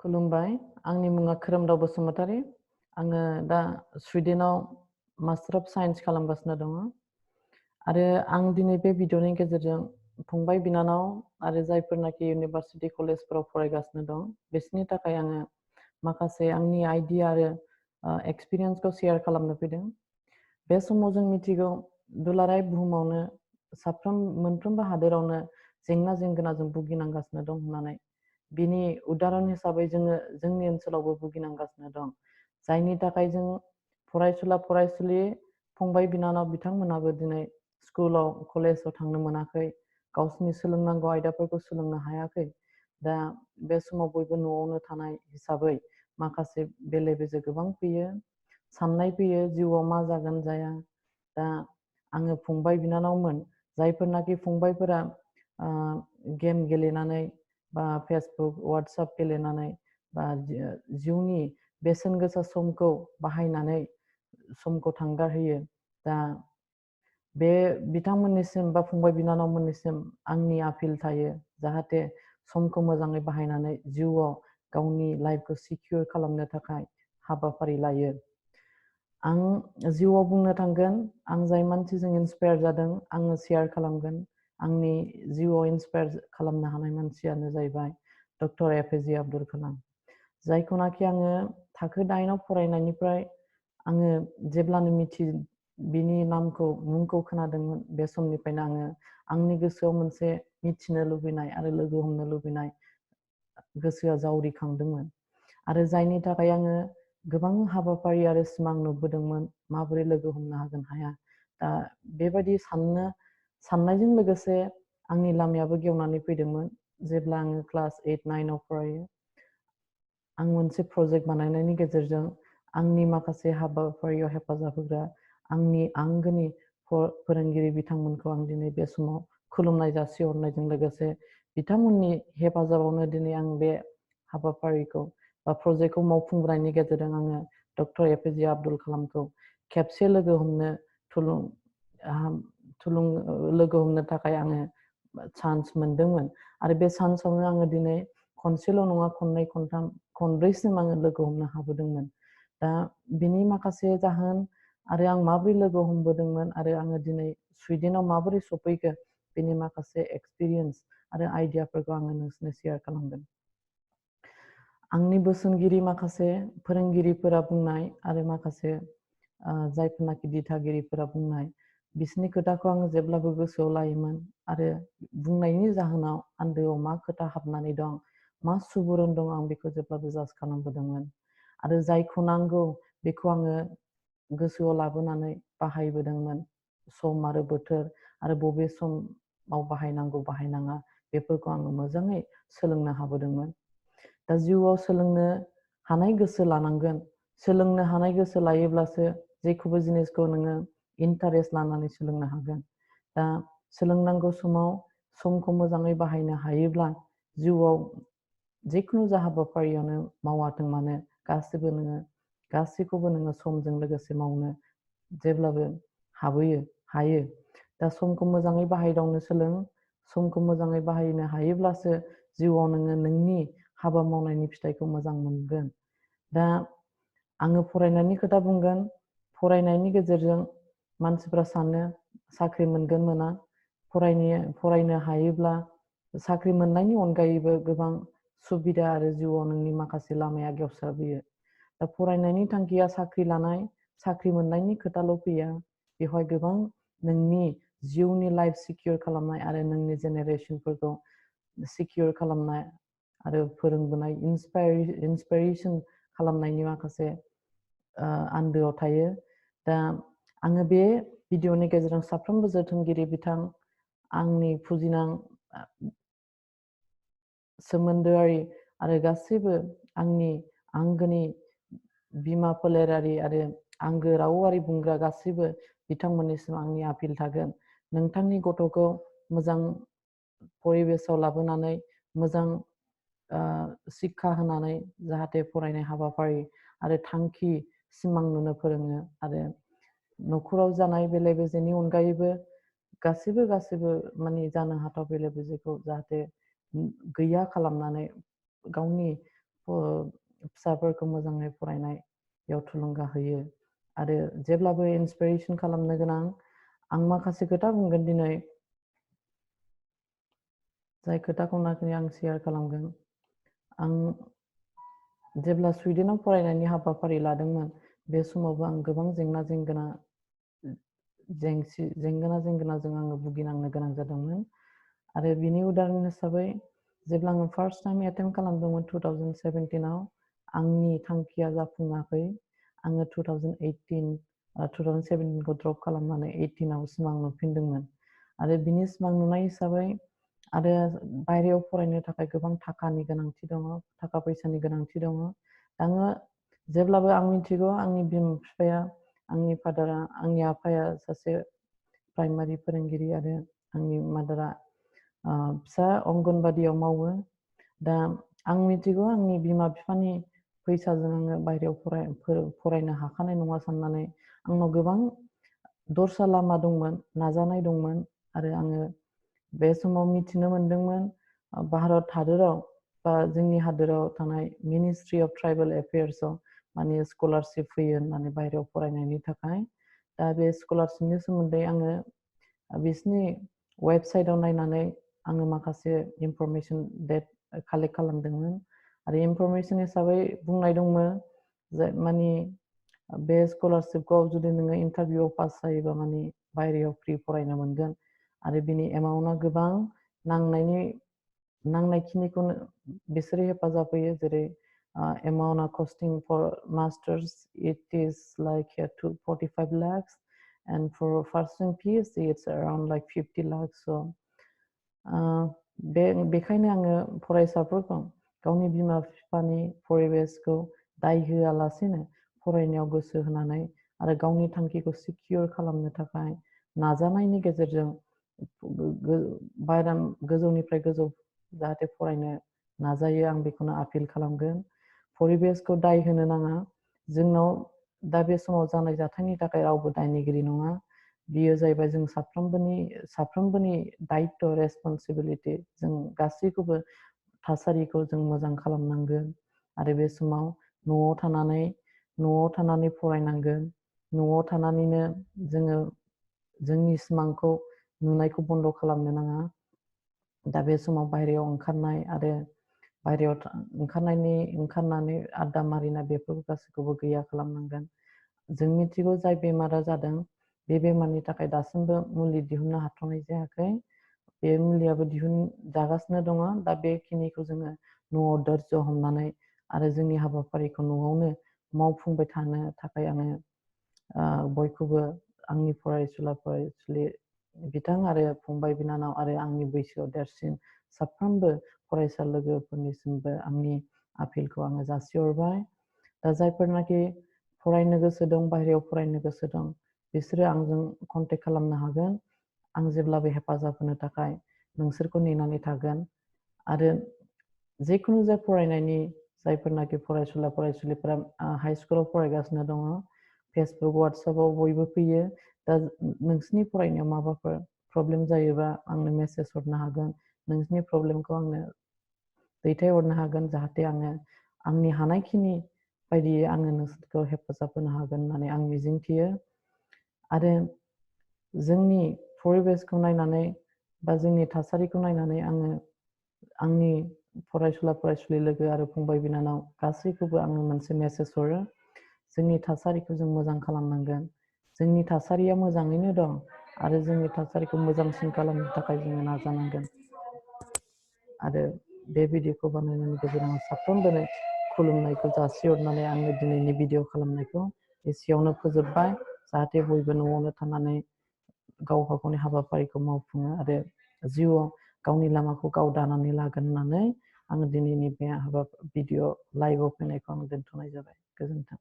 खुलुमबाय आंनि मुङा खोरोमदाव बसुमतारी आङो दा स्वीडेनाव मास्टार अफ साइन्स खालामगासिनो दङ आरो आं दिनै बे भिडिअनि गेजेरजों फंबाय बिनानाव आरो जायफोरनाखि इउनिभार्सिटि कलेजफोराव फरायगासिनो दं बिसोरनि थाखाय आङो माखासे आंनि आइडिया आरो एक्सपिरियेन्सखौ शेयार खालामनो फैदों। बे समाव जों मिथिगौ दुलाराय बुहुमावनो मोनफ्रोमबो हादोरावनो जेंना जेंगोनाजों भुगिनांगासिनो दं होननानै बिनि उदाहरन हिसाबै जोङो जोंनि ओनसोलावबो भुगिनांगासिनो दं जायनि थाखाय जों फरायसुला फरायसुलि फंबाय बिनानाव बिथांमोनाबो दिनै स्कुलाव कलेजाव थांनो मोनाखै गावसिनि सोलोंनांगौ आयदाफोरखौ सोलोंनो हायाखै। दा बे समाव बयबो न'आवनो थानाय हिसाबै माखासे बेले बेजे गोबां फैयो साननाय फैयो जिउआव मा जागोन जाया। दा आङो फंबाय बिनानावमोन जायफोरनाखि फंबायफोरा गेम गेलेनानै बा फेसबुक वाट्सएप गेलेनानै बा जिउनि बेसेन गोसा समखौ बाहायनानै समखौ थांगारहोयो। दा बे बिथांमोननिसिम बा फंबाय बिनानावमोननिसिम आंनि आपिल थायो जाहाथे समखौ मोजाङै बाहायनानै जिउआव गावनि लाइफखौ सिकिउर खालामनो थाखाय हाबाफारि लायो। आं जिउआव बुंनो थांगोन आं जाय मानसिजों इन्सपायार जादों आङो शेयार खालामगोन। आंनि जिउआव इन्सपायार खालामनो हानाय मानसियानो जाहैबाय डक्टर एपिजे आब्दुल कालाम, जायखौनाखि आङो थाखो 9आव फरायनायनिफ्राय आङो जेब्लानो बिनि मुंखौ खोनादोंमोन बे समनिफ्रायनो आङो आंनि गोसोआव मोनसे मिथिनो लुबैनाय आरो लोगो हमनो लुबैनाय गोसोआ जावरिखांदोंमोन आरो जायनि थाखाय आङो गोबां हाबाफारि आरो सिमां नुबोदोंमोन माबोरै लोगो हमनो हागोन हाया। दा बेबायदि साननायजों लोगोसे आंनि लामायाबो गेवनानै फैदोंमोन जेब्ला आङो क्लास 8-9आव फरायो। आं मोनसे प्रजेक्ट बानायनायनि गेजेरजों आंनि माखासे हाबाफारियाव हेफाजाब होग्रा आंनि आंगोनि फोरोंगिरि बिथांमोनखौ आं दिनै बे समाव खुलुमनाय जासिहरनायजों लोगोसे बिथांमोननि हेफाजाबावनो दिनै आं बे हाबाफारिखौ बा प्रजेक्टखौ मावफुंनायनि गेजेरजों आङो डक्टर एपिजे आब्दुल कालामखौ खेबसे लोगो हमनो थाखाय आङो चान्स मोनदोंमोन आरो बे चान्सआवनो आङो दिनै खनसेल' नङा खननै खनथाम खनब्रैसिम आङो लोगो हमनो हाबोदोंमोन। दा बिनि माखासे जाहोन आरो आं माबोरै लोगो हमबोदोंमोन आरो आङो दिनै स्वीडेनाव माबोरै सफैखो बेनि माखासे एक्सपिरियेन्स आरो आइडियाफोरखौ आङो नोंसोरनो शेयार खालामगोन। आंनि बोसोनगिरि माखासे फोरोंगिरिफोरा बुंनाय आरो माखासे जायफोरनाखि दिथागिरिफोरा बुंनाय बिसोरनि खोथाखौ आङो जेब्लाबो गोसोआव लायोमोन आरो बुंनायनि जाहोनाव आन्दोआव मा खोथा हाबनानै दं मा सुबुरुन दं आं बेखौ जेब्लाबो जाज खालामबोदोंमोन आरो जायखौ नांगौ बेखौ आङो गोसोआव लाबोनानै बाहायबोदोंमोन। सम आरो बोथोर आरो बबे समाव बाहायनांगौ बाहायनाङा बेफोरखौ आङो मोजाङै सोलोंनो हाबोदोंमोन। दा जिउआव सोलोंनो हानाय गोसो लानांगोन। सोलोंनो हानाय गोसो लायोब्लासो जेखौबो जिनिसखौ नोङो इन्टारेस्ट लानानै सोलोंनो हागोन। दा सोलोंनांगौ समाव समखौ मोजाङै बाहायनो हायोब्ला जिउआव जिखुनु जा हाबाफारियावनो मावाथों मानो गासैखौबो नोङो समजों लोगोसे मावनो जेब्लाबो हायो। दा समखौ मोजाङै बाहायदावनो सोलों। समखौ मोजाङै बाहायनो हायोब्लासो जिउआव नोङो नोंनि हाबा मावनायनि फिथाइखौ मोजां मोनगोन। दा आङो फरायनायनि खोथा बुंगोन। फरायनायनि गेजेरजों मानसिफ्रा सानो साख्रि मोनगोन मोना फरायनो हायोब्ला साख्रि मोननायनि अनगायैबो गोबां सुबिदा आरो जिउआव नोंनि माखासे लामाया गेवसारबोयो। दा फरायनायनि थांखिया साख्रि लानाय साख्रि मोननायनि खोथाल' फैया बेवहाय गोबां नोंनि जिउनि लाइफ सिकिउर खालामनाय आरो नोंनि जेनेरेसनफोरखौ सिकिउर खालामनाय आरो फोरोंबोनाय इन्सपाइरेसन खालामनायनि माखासे आन्दोआव थायो। दा आङो बे भिडिअनि गेजेरजों साफ्रोमबो जोथोनगिरि बिथां आंनि फुजिनां सोमोन्दोआरि आरो गासैबो आंनि आंगोनि बिमा फोलेरारि आरो आंगो रावारि बुंग्रा गासैबो बिथांमोननिसिम आंनि आपिल थागोन। नोंथांनि गथ'खौ मोजां परिबेसाव लाबोनानै मोजां शिक्षा होनानै जाहाथे फरायनाय हाबाफारि आरो थांखि सिमां नुनो फोरोङो आरो न'खराव जानाय बेले बेजेनि अनगायैबो गासैबो माने जानो हाथाव बेले बेजेखौ जाहाथे गैया खालामनानै गावनि फिसाफोरखौ मोजाङै फरायनायाव थुलुंगा होयो आरो जेब्लाबो इन्सपिरेसन खालामनो गोनां आं माखासे खोथा बुंगोन दिनै जाय खोथाखौनाखि आं शेयार खालामगोन आं जेब्ला सुइडेनाव फरायनायनि हाबाफारि लादोंमोन बे समावबो आं गोबां जेंना जेंगोनाजों आङो भुगिनांनो गोनां जादोंमोन आरो बिनि उदाहरन हिसाबै जेब्ला आङो फार्स्ट टाइम एटेम्प्ट खालामदोंमोन 2017आव आंनि थांखिया जाफुङाखै आङो 2017खौ ड्रप खालामनानै 18आव सिमां नुफिनदोंमोन आरो बिनि सिमां नुनाय हिसाबै आरो बायहेरायाव फरायनो थाखाय गोबां थाखानि गोनांथि दङ थाखा फैसानि गोनांथि दङ आङो जेब्लाबो आं मिथिगौ आंनि बिमा बिफाया आंनि फादारा आंनि आफाया सासे प्राइमारि फोरोंगिरि आरो आंनि मादारा फिसा अंगनबादियाव मावो दा आं मिथिगौ आंनि बिमा बिफानि फैसाजों आङो बायहेरायाव फरायनो हाखानाय नङा साननानै आंनाव गोबां दस्रा लामा दंमोन नाजानाय दंमोन आरो आङो बे समाव मिथिनो मोनदोंमोन भारत हादराव बा जोंनि हादोराव थानाय मिनिस्ट्रि अफ ट्राइबेल एफेयार्सआव माने स्कलारशिप फैयो होननानै बायहेरायाव फरायनायनि थाखाय दा बे स्कलारशिपनि सोमोन्दै आङो बिसिनि वेबसाइटआव नायनानै आङो माखासे इनफरमेसन कालेक्ट खालामदोंमोन आरो इनफरमेसन हिसाबै बुंनाय दंमोन जे माने बे स्कलारशिपखौ जुदि नोङो इन्टारभिउआव पास जायोबा माने बायहेरायाव फ्रि फरायनो मोनगोन आरो बिनि एमाउन्टआ गोबां नांनायखिनिखौनो बिसोरो हेफाजाब होयो जेरै एमाउन्टआ costing for masters it is like 45 lakhs and for pursuing PhD it's around like 50 lakhs so बेखायनो आङो फरायसाफोरखौ गावनि बिमा बिफानि परिबेसखौ दाय होआलासेनो फरायनायाव गोसो होनानै आरो गावनि थांखिखौ सिकिउर खालामनो थाखाय नाजानायनि गेजेरजों गोजौनिफ्राय गोजौ जाहाथे फरायनो नाजायो आं बेखौनो आपिल खालामगोन परिबेसखौ दाय होनो नाङा जोंनाव दा बे समाव जानाय जाथायनि थाखाय रावबो दायनिगिरि नङा बियो जाहैबाय जों साफ्रोमबोनि दायित्व रेसपन्सिबिलिटि जों गासैखौबो थासारिखौ जों मोजां खालामनांगोन आरो बे समाव न'आव थानानै फरायनांगोन न'आव थानानैनो जोङो जोंनि सिमांखौ नुनायखौ बन्द खालामनो नाङा दा बे समाव बायहेरायाव ओंखारनाय आरो बायहेरायाव ओंखारनानै आड्डा मारिनाय बेफोरखौ गासैखौबो गैया खालामनांगोन जों मिथिगौ जाय बेमारा जादों बे बेमारनि थाखाय दासिमबो मुलि दिहुननो हाथ'नाय जायाखै बे मुलियाबो जागासिनो दङ दा बेखिनिखौ जोङो न'आव धैर्य हमनानै आरो जोंनि हाबाफारिखौ न'आवनो मावफुंबाय थानो थाखाय आङो बयखौबो आंनि फरायसुला बिथां आरो फंबाय बिनानाव आरो आंनि बैसोआव देरसिन साफ्रोमबो फरायसा लोगोफोरनिसिमबो आंनि आपिलखौ आङो जासिहरबाय दा जायफोरनाखि फरायनो गोसो दं बायहेरायाव फरायनो गोसो दं बिसोरो आंजों कन्टेक्ट खालामनो हागोन आं जेब्लाबो हेफाजाब होनो थाखाय नोंसोरखौ नेनानै थागोन आरो जिखुनु जाय फरायनायनि जायफोरनाखि फरायसुलिफोरा हाइ स्कुलाव फरायगासिनो दङ फेसबुक वाट्सएपआव बयबो फैयो दा नोंसिनि फरायनायाव माबाफोर प्रब्लेम जायोबा आंनो मेसेज हरनो हागोन नोंसिनि प्रब्लेमखौ आंनो दैथायहरनो हागोन जाहाथे आङो आंनि हानायखिनि बायदियै आङो नोंसोरखौ हेफाजाब होनो हागोन होननानै आं मिजिंथियो आरो जोंनि परिबेसखौ नायनानै बा जोंनि थासारिखौ नायनानै आङो आंनि फरायसुलि लोगो आरो फंबाय बिनानाव गासैखौबो आङो मोनसे मेसेज हरो जोंनि थासारिखौ जों मोजां खालामनांगोन जोंनि थासारिया मोजाङैनो दं आरो जोंनि थासारिखौ मोजांसिन खालामनो थाखाय जोङो नाजानांगोन आरो बे भिडिअखौ बानायनायनि गेजेरजों साफ्रोमबोनो खुलुमनायखौ जासिहरनानै आङो दिनैनि भिडिअ खालामनायखौ एसेयावनो फोजोबबाय जाहाथे बयबो न'आवनो थानानै गावबा गावनि हाबाफारिखौ मावफुङो आरो जिउआव गावनि लामाखौ गाव दानानै लागोन होननानै आङो दिनैनि बे भिडिअ लाइभआव फैनायखौ आं दोनथ'नाय जाबाय गोजोन्थों